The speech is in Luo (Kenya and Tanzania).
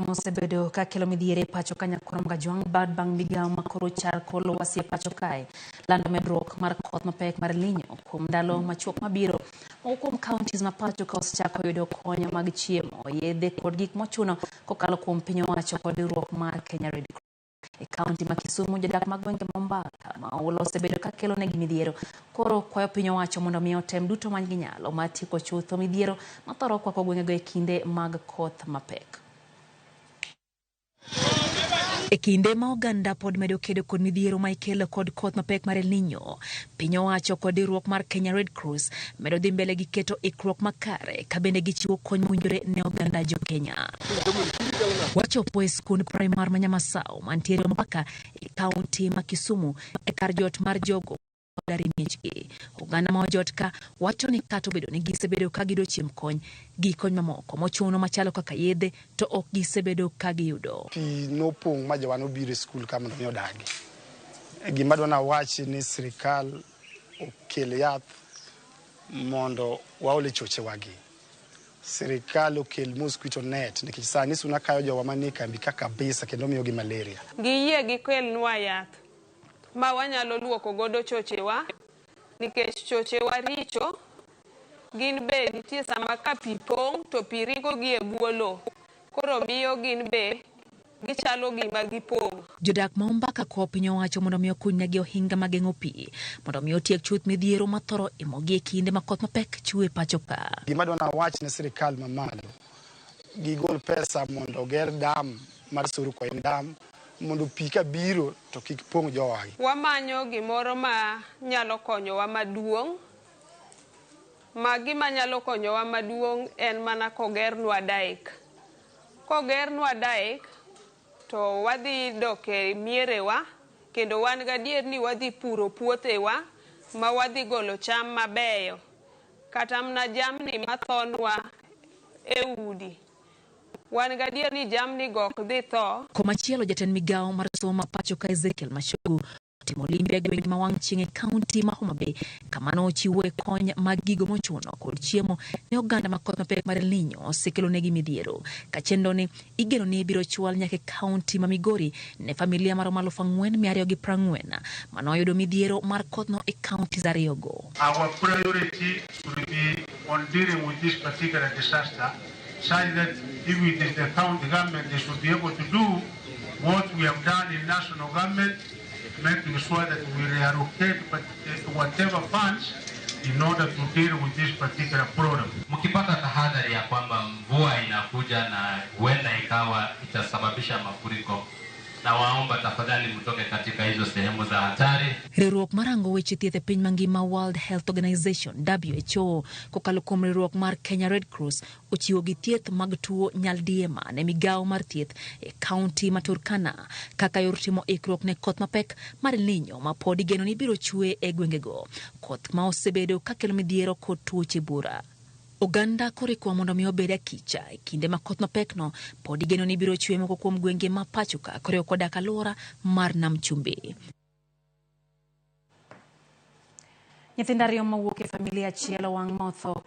Mosebedo ka kelo midhiero e pacho ka Nyakurom Kajwang' bad bang' migawo ma koro chal kor lwasi e pacho kae lando medruok mar koth mapek mar El Nino kuom ndalo machuok mabiro. Moko kuom counties ma pacho ka osechako yudo kony mag chiemo, yedhe kod gik mochuno kokalo kuom piny owacho kod riwruok mar Kenya Red Cross. E kaunti ma Kisumu, jodak mag gwenge ma Ombaka ma oula osebedo ka kelo negi midhiero koro kwayo piny owacho mondo mi otem duto ma ginyalo mar tieko chutho midhiero mathoro kwako gwengego e kinde mag koth mapek. E kinde ma oganda pod medo kedo kod midhiero ma ikelo kod koth mapek mar El Nino, piny owacho kod riwruok mar Kenya Red Cross medo dhi mbele gi keto ikruok makare ka bende gichiwo kony mowinjore ne oganda jo Kenya. Wachopo e skund primar ma Nyamasao mantiere Ombaka e kaunti ma Kisumu e kar jot mar jogo odar e miechgi. Oganda ma ojot ka wacho ni kata obedo ni gisebedo ka giyudo chiemb kony gi kony mamoko mochuno machalo kaka yedhe to ok gisebedo ka giyudo. Pi nopong' ma jowa nobiro e skul ka mondo mi odagi. Gima adwa nawachi ni sirikal okel yath mondo waol e chochewagi. Sirikal okel mosquito net nikech sani suna kayo jowa manie kambi ka kabisa kendo miyogi malaria. Giyie gikelnwa yath ma wanyalo luoko godo chochewa nikech chochewa richo. Gin be nitie sama ka pi pong' to pi ringo gi e bwo lowo, koro miyo gin be gichalo gima gipong'. Jodak ma Ombaka kwayo piny owacho mondo mi okuny negi ohinga mageng'o pi mondo mi otiek chuth midhiero mathoro imogi e kinde ma koth mapek chwe pacho ka. Gima adwa nawach ne sirikal mamalo, gigol pesa mondo oger dam mar Suru Koin dam mondo pi kabiro to kik pong' jowagi. Wamanyo gimoro ma nyalo konyowa maduong'. Ma gima nyalo konyowa maduong' en mana kogernwa dyke. Kogernwa dyke to wadhi dok e mierewa kendo wan gadier ni wadhi puro puothewa ma wadhi golo cham mabeyo. Kata mana jamni mathonwa e udi. Wan gadier ni jamni go ok dhi tho. Komachielo jatend migawo mar somo ma pacho ka Ezekiel Machogu timo limbe e gwenge ma wang' chieng' e kaunti ma Homa Bay kama nochiwoe kony mag gigo mochuno kod chiemo ne oganda ma koth mapek mar El Nino osekelo negi midhiero. Ka chenro ni igeno ni ibiro chwal nyaka e kaunti ma Migori ne familia maromo 4,240 manoyudo midhiero mar kothno e counties ariyogo. Our priority should be on dealing with this particular disaster, such that if it is the county government, they should be able to do what we have done in national government, making sure that we reallocate whatever funds in order to deal with this particular problem. Mkipata tahadhari ya kwamba mvua inakuja na huenda ikawa itasababisha mafuriko, na waomba tafadhali mtoke katika hizo sehemu za hatari. Riwruok marango weche thieth e piny mangima World Health Organization WHO kokalo kuom riwruok mar Kenya Red Cross ochiwo gi thieth mag tuo nyaldiema ne migawo mar thieth e kaunti ma Turkana kaka yor timo ikruok ne koth mapek mar El Nino ma pod igeno ni biro chwe e gwengego. Koth ma osebedo kakelo midhiero kod tuoche bura. Oganda koro ikwa mondo mi obed akicha e kinde ma koth mapekno pod igeno ni biro chwe moko kuom gwenge ma pacho ka koriwo koda ka alwora mar Nam Chumbi. Nyithindo ariyo mawuok e familia achiel owang' motho.